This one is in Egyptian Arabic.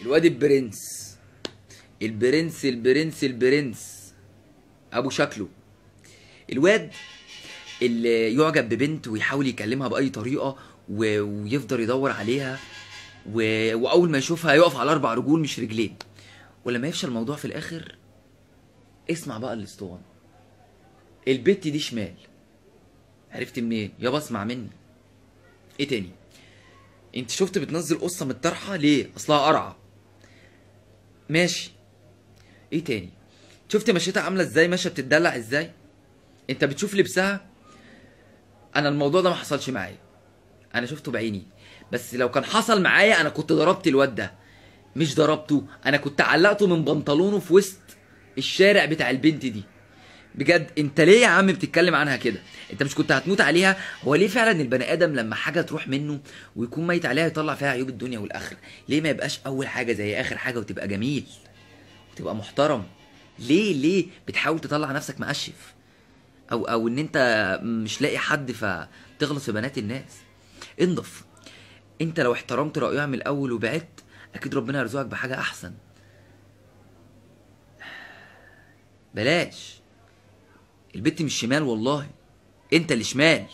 الواد البرنس، البرنس البرنس البرنس ابو شكله، الواد اللي يعجب ببنت ويحاول يكلمها باي طريقه ويفضل يدور عليها واول ما يشوفها يقف على 4 رجول مش رجلين، ولما يفشل الموضوع في الاخر اسمع بقى الاسطوانة، البت دي شمال. عرفت منين؟ يابا اسمع مني. ايه تاني؟ انت شفت بتنزل قصة من الطرحة ليه؟ اصلها قرعه. ماشي. ايه تاني؟ شفت مشيتها عامله ازاي؟ ماشية بتدلع ازاي؟ انت بتشوف لبسها؟ انا الموضوع ده ما حصلش معايا، انا شفته بعيني، بس لو كان حصل معايا انا كنت ضربت الواد ده. مش ضربته، انا كنت علقته من بنطلونه في وسط الشارع بتاع البنت دي. بجد انت ليه يا عم بتتكلم عنها كده؟ انت مش كنت هتموت عليها؟ هو ليه فعلا البني ادم لما حاجة تروح منه ويكون ميت عليها يطلع فيها عيوب الدنيا والاخرة؟ ليه ما يبقاش اول حاجة زي اخر حاجة وتبقى جميل وتبقى محترم؟ ليه بتحاول تطلع نفسك مقشف او ان انت مش لاقي حد فتغلط في بنات الناس؟ انضف. انت لو احترمت رايها من الاول وبعدت اكيد ربنا يرزقك بحاجة احسن. بلاش البت مش شمال، والله انت اللي شمال.